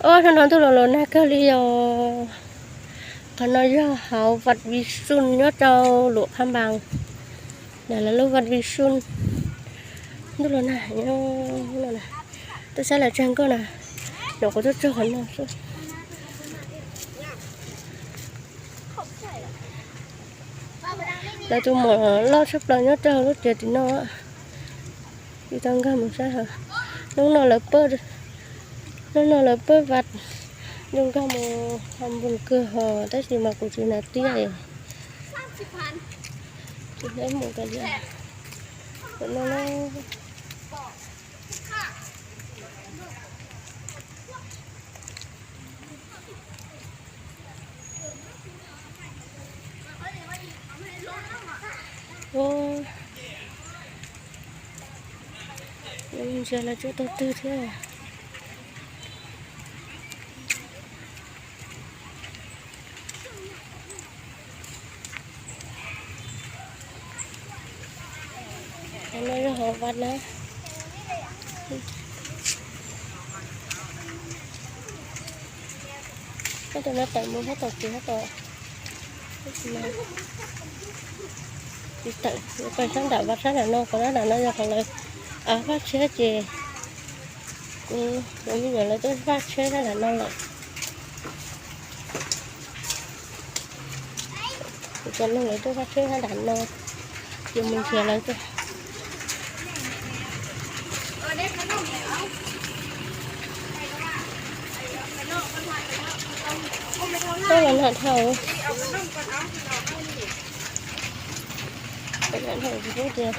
Hnub no ntuj los los nag kawg li os. Qhov no yog hauv Vat Viv Xun nyob rau Luam Phab Npas. Lawv lub Vat Viv Xun. Ntuj los nag, tuaj saib lawv tsag nkoj na. Nyuam qhuav tuaj txog qhov no xwb. Lawv tus muam loj tshaj plaws nyob rau lub tsev tim no. Tsis tau nkag mus saib hos. Hnub no lawv pab, hnub no lawv pab Vat Viv Xun nkag mus hauv npus kawg hos tab sis mas kuv tsis hnav tiab es tsis hnov mus kiag li. Ntsia lawv tsuas tau twg thiab. Qhov no yog hauv Vat na. Koj tus no tawm mus sab tom kev sab tom. Tsis tawm, pais sab nram Vat sab nram no, qhov sab nram no yog qhov lawv faj tsheb ces kuv, kuv me nyuam lawv tuaj faj tsheb sab nram no lawm. Kuv cov neeg lawv tuaj faj tsheb sab nram no, ces mus nrhiav lawv tuaj. Tau los nag dhau. Nag dhau tsis paub tias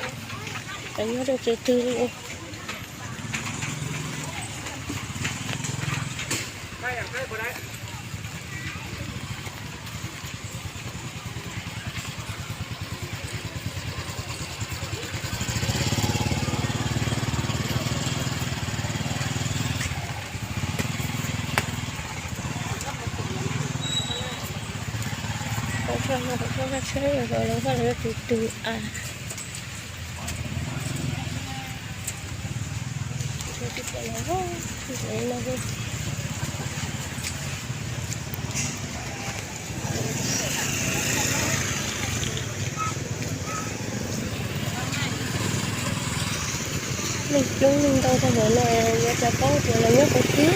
nyob rau tsev twg li. Pom tsheb, pom tsheb, tsheb los lawv faj lawv tus twg a. Neeg coob neeg ntau tag npaum no yuav cas paub tias lawv nyob qhov twg.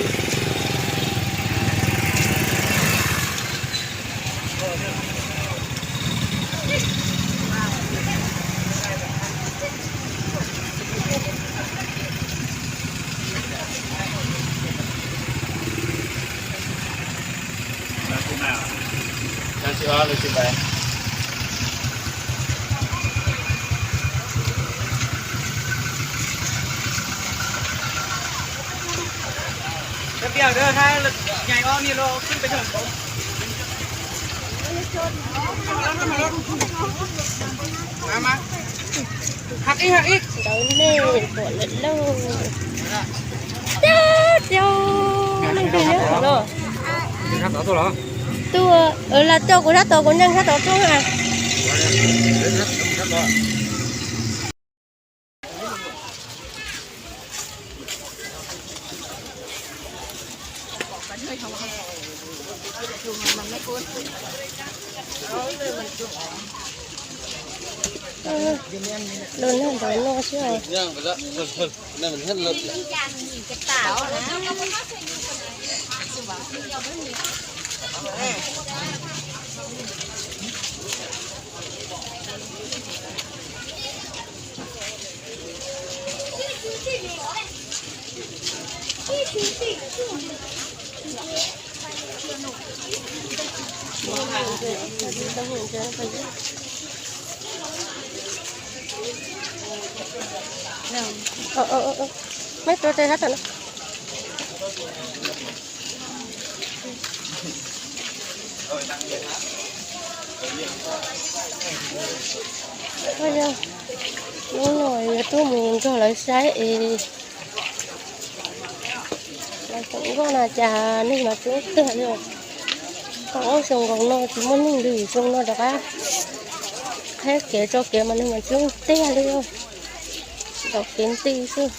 Ntawd nej pom lawm lauj. Cab cab leej twg nyob tom no? Tuaj, lawv coj kuv sab tod, kuv nyeej sab tod tuaj na. Los nag ntawm no xwb os. Meb tuav tes sab tom no. Hnub no yuav tuaj mus nrog lawv saib es lawv foom nkoj na cas neeg mas coob tiag li. Thaum ob xyoo nkaus no tsis muaj neeg li, xyoo no rov qab qheb kev tso kev mas neeg mas coob tiag li. Ntaus kev nti xwb.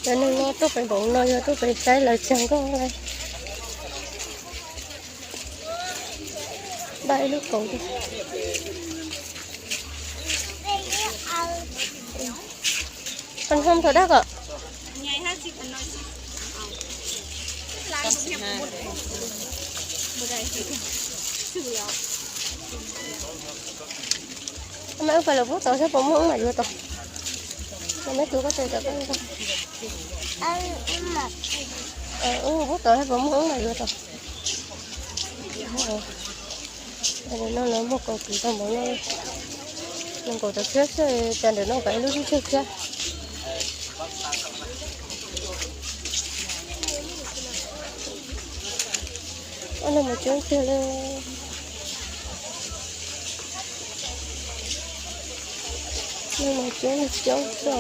Cov neeg no tuaj pem npaum no yog tuaj pem saib lawv tsaws nkauj lawm. Npaj ib lub kaus. Phần không thật đắt ạ. Maiv ub, pais lawv pub tod saib puas muaj wb mam yuav tod. Maiv ub, koj tseem tawm koj tod. Wb pub tod saib puas muaj wb mam yuav tod. No lawv muaj kaus kwv tau npaum no. Nees nkaum tawm tshiab xwb, cas ntawm no kav ib lub tshiab tshiab. Ob, neeg mas coob tiag li. Neeg mas coob coob xwb.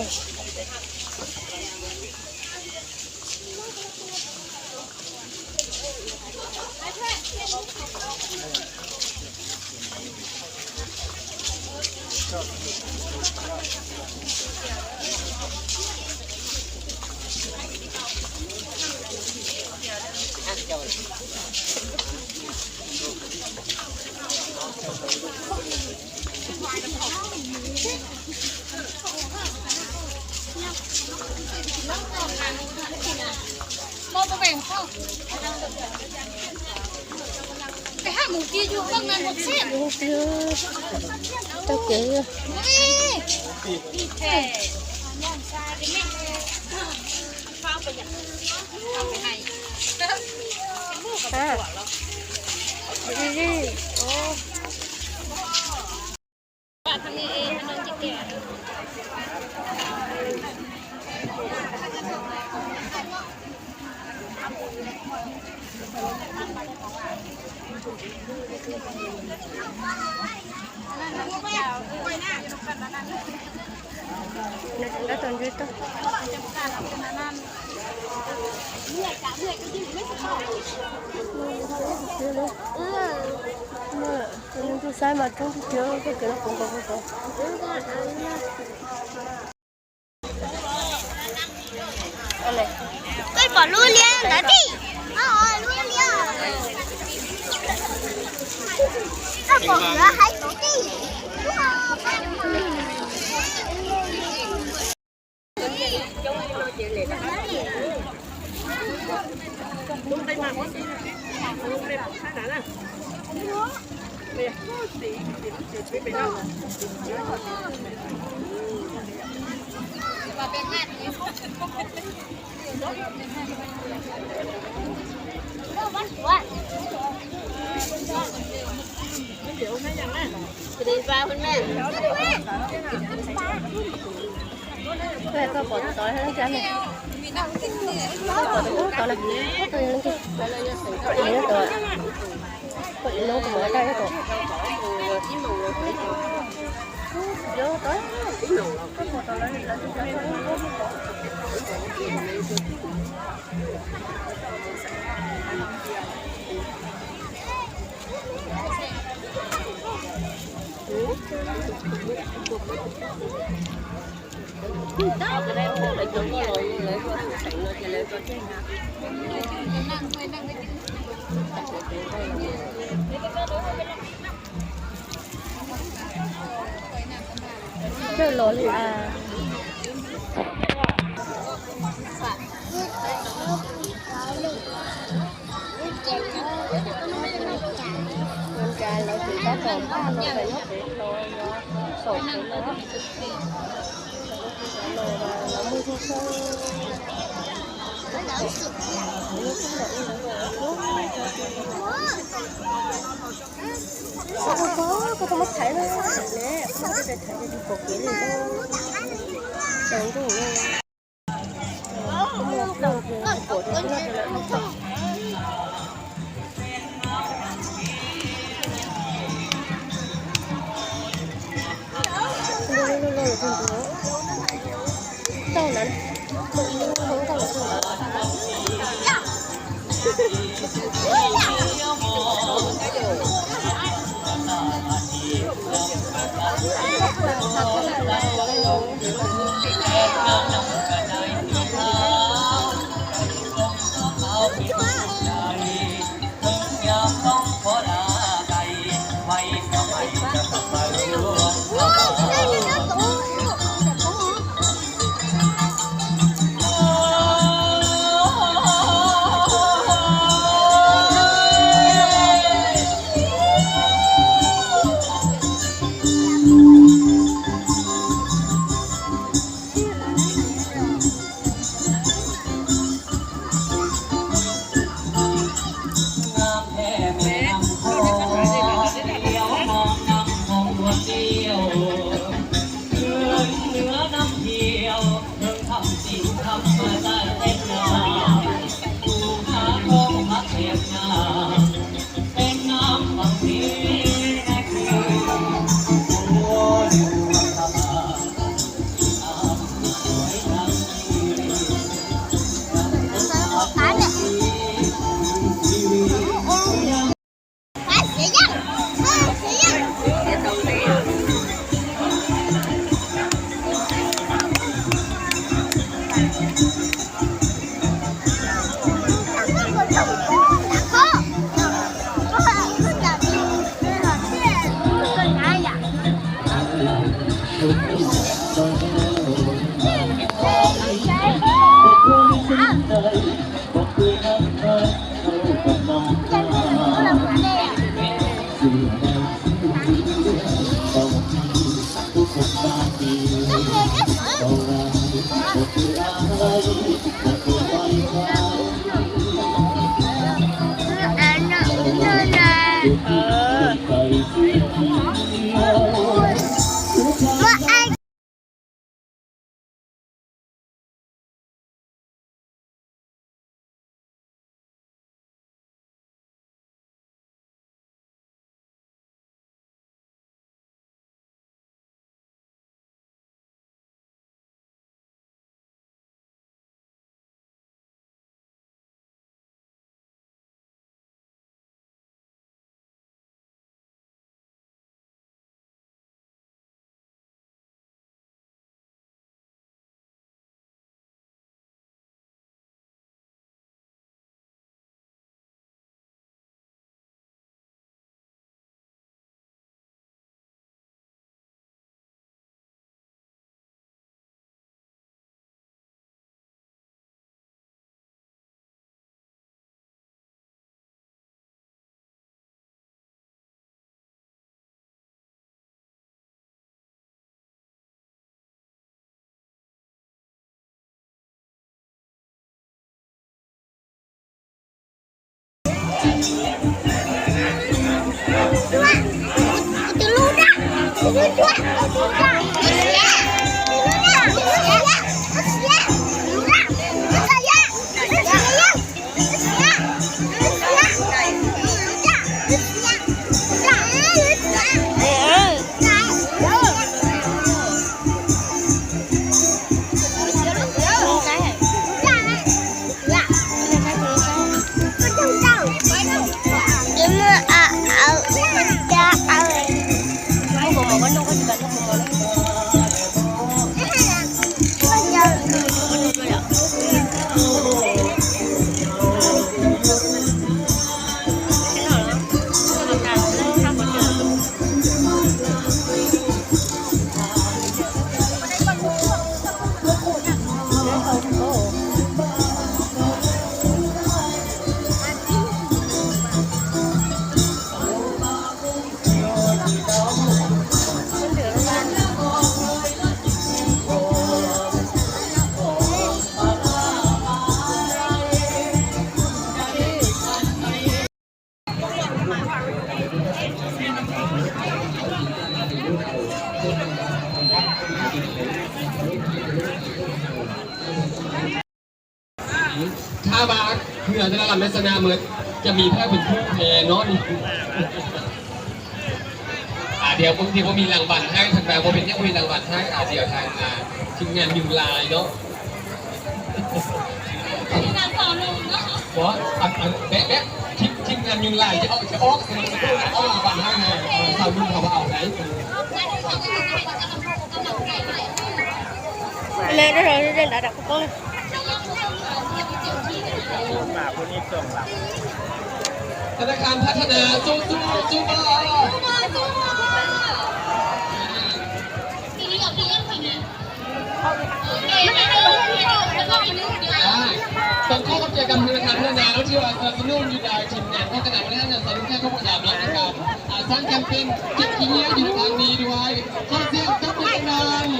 Tau kev. Saib mas coob tiag, koj kev los pov nkaus pov. Koj pom lub liab ntawd tij, lub liab, koj pom lawv hais tod tij. Koj pom tod leej twg ne? Koj pom tus ub tod na, ub tod yog leej twg? Koj pom tod, koj pom tus ub tod, koj pom tod. Coj los li as. Cas lawv tseem tab tom npaj no pem nyob pem no, saum pem no. Lawv muag zog sab. Koj tau muab thaiv na, ne, koj muab thaiv ces tus pom kev li, tsaus ntuj. ถ้าว่าเพื่อนแต่ละลำในสนามเหมือนจะมีแค่เป็นผู้แพ้เนาะนี่ อ่าเดี๋ยวบางทีว่ามีรางวัลให้ทางแบรนด์ว่าเป็นยังมีรางวัลให้อ่าเดี๋ยวทางอ่าทีมงานยุงลายเนาะ Ủa, anh, anh, bé, bé, team, team ngành nhường lại cho, cho ốc, cho ốc là bạn hai này, ờ, sao Nhung không bảo đấy? Lên đó rồi, lên đã đọc con. ธนาคารพัฒนาสู้ๆสู้ๆ อ่าส่งข้อความเจอกันธนาคารพัฒนาแล้วที่ว่าสนับสนุนอยู่ในทีมงานพัฒนาพัฒนาสนับสนุนแค่ข้อมูลดาวน์นะครับอ่าสร้างแคมเปญเก็บขี้เยี่ยวอยู่ทางนี้ด้วยขอเสียงตบมือดังๆ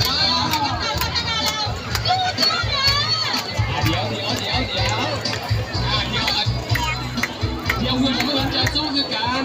อ่าเดี๋ยวเดี๋ยวเดี๋ยวเดี๋ยวอ่าเดี๋ยวเดี๋ยวเพื่อนเพื่อนจะสู้คือกัน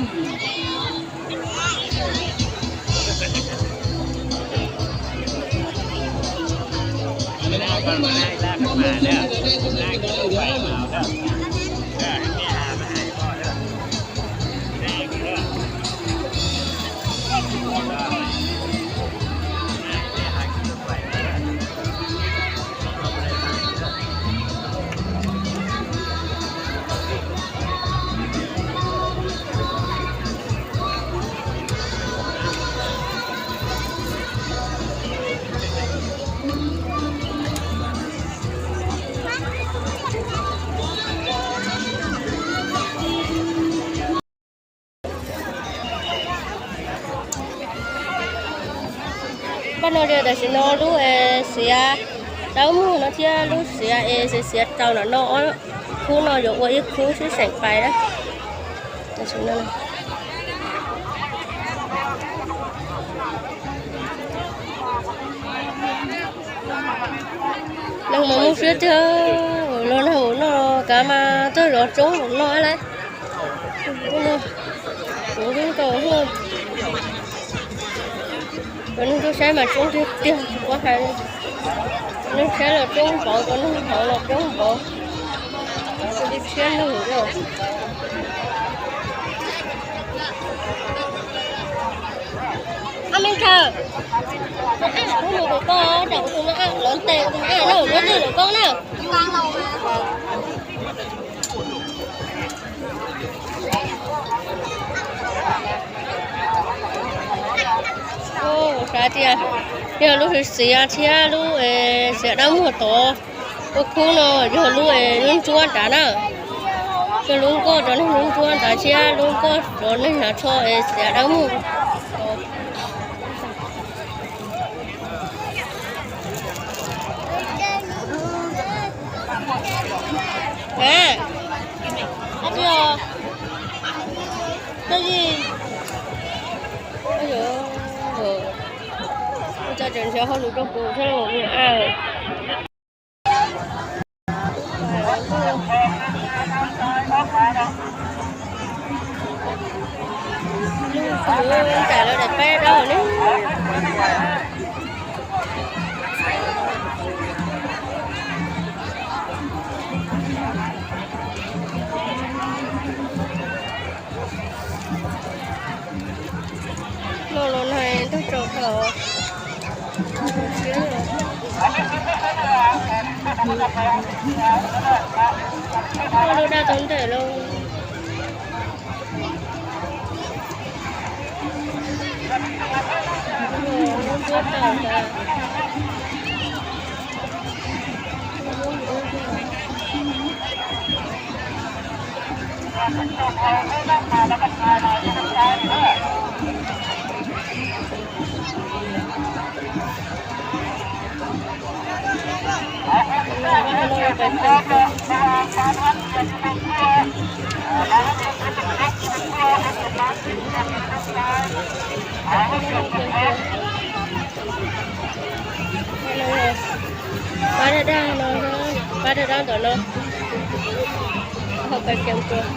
Pab no li tam sim no lub es xiav rau mus no thiab lub xiav es xiav rau no no ob khub no yuav ua ib khub xwb seem pais na. Tam sim no Mas muaj siab tiag, los nag ua no kav mas twb zov tsoob ua no lawm. Kuv twb nkaus, cov neeg tuaj saib mas tsoob tiag tiag tsis paub hais li. Neeg saib los tsoob npaum, cov neeg hauv los tsoob npaum. Kuv li siab nug lawm. Ab me ntxhais, kuv mus kuv koj, tam kuv tus no lov ntes kuv tus no na, lov ntes lov koj na. Xav tias yog lub xiav thiab lub xiav dawb muag tod, ua khub no yog lub, lub ntsuab nrad na. Yog lub nkoj cov neeg lub ntsuab nrad thiab lub nkoj cov neeg hnav tsho es xiav dawb muag. Cov tseem nrhiav hauj lwm rau kuv thiab los. Lub ntawm lawv daim peb dawb ne. Los los nag tag tsaus thaum. Lub daj tau ntawm lauj. Lub ntuab tawm ntawd. Pab daj daj no, pab daj daj ntawm no. Hau pais ceev tuag.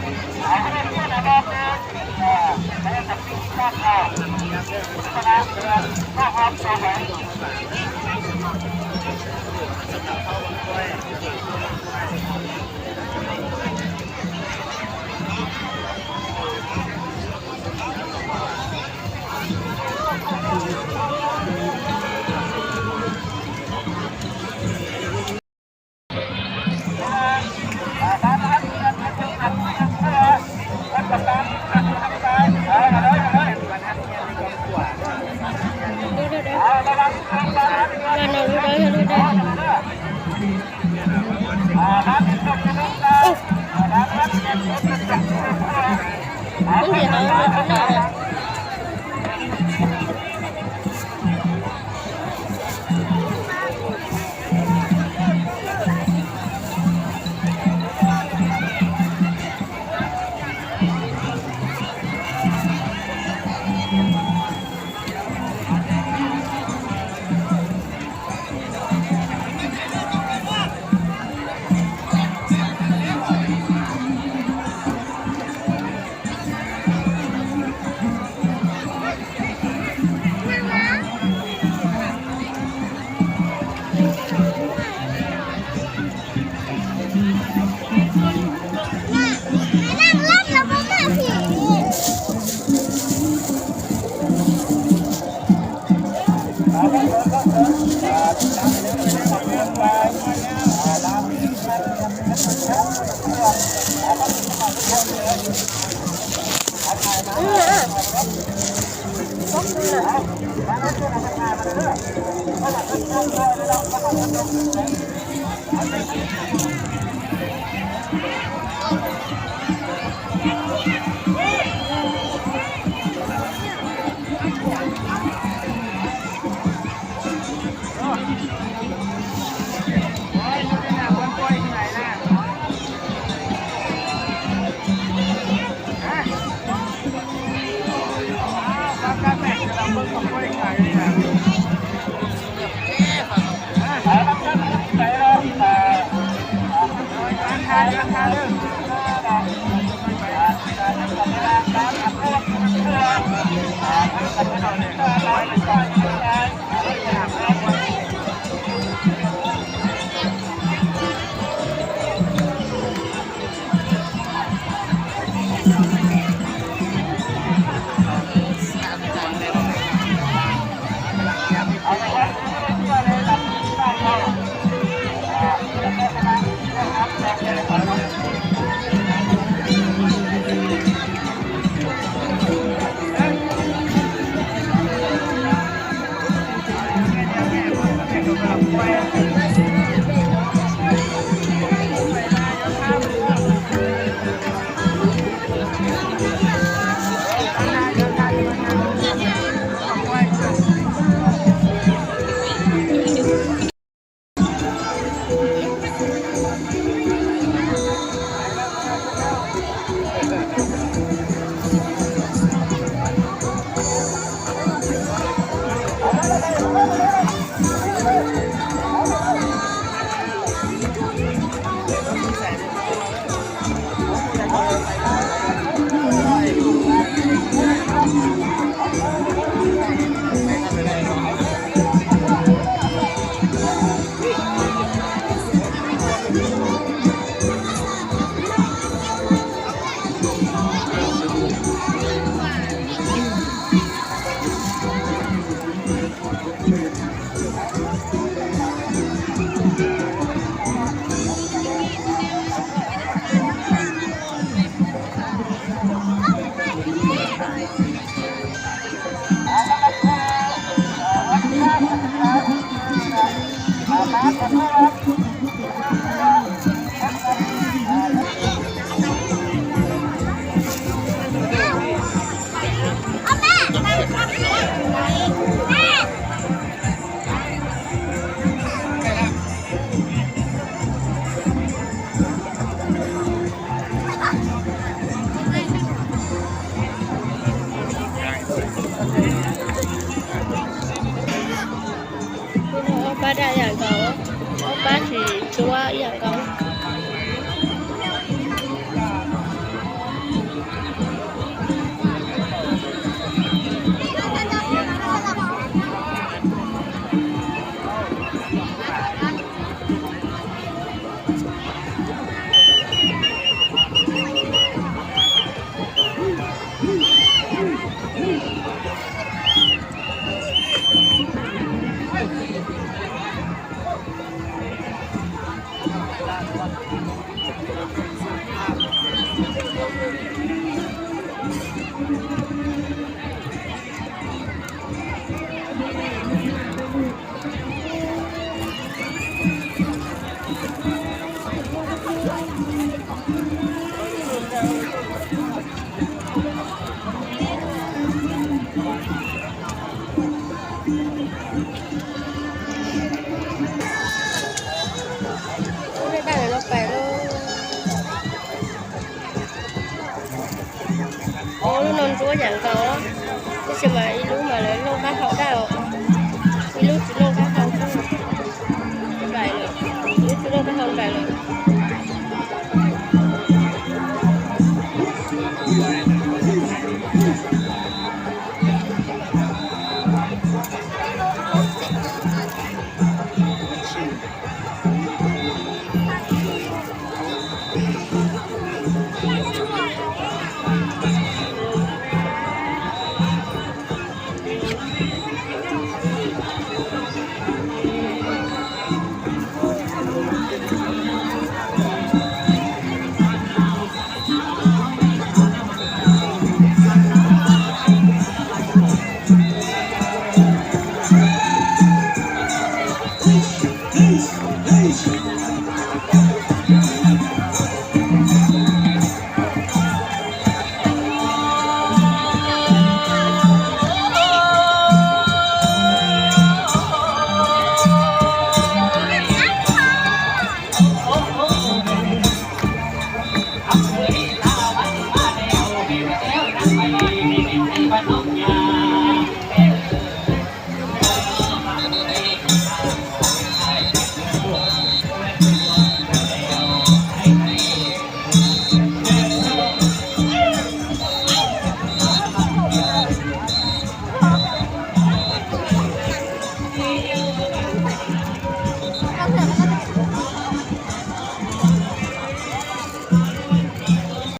Ob pab daj ib yam nkaus, ob pab tsis tsuab ib yam nkaus. Ub, peb daj no pais lauj. Ub, lub no ntsuab yam nkaus, tab sis mas ib lub mas lawv noj qab haus daj os, ib lub tsis noj.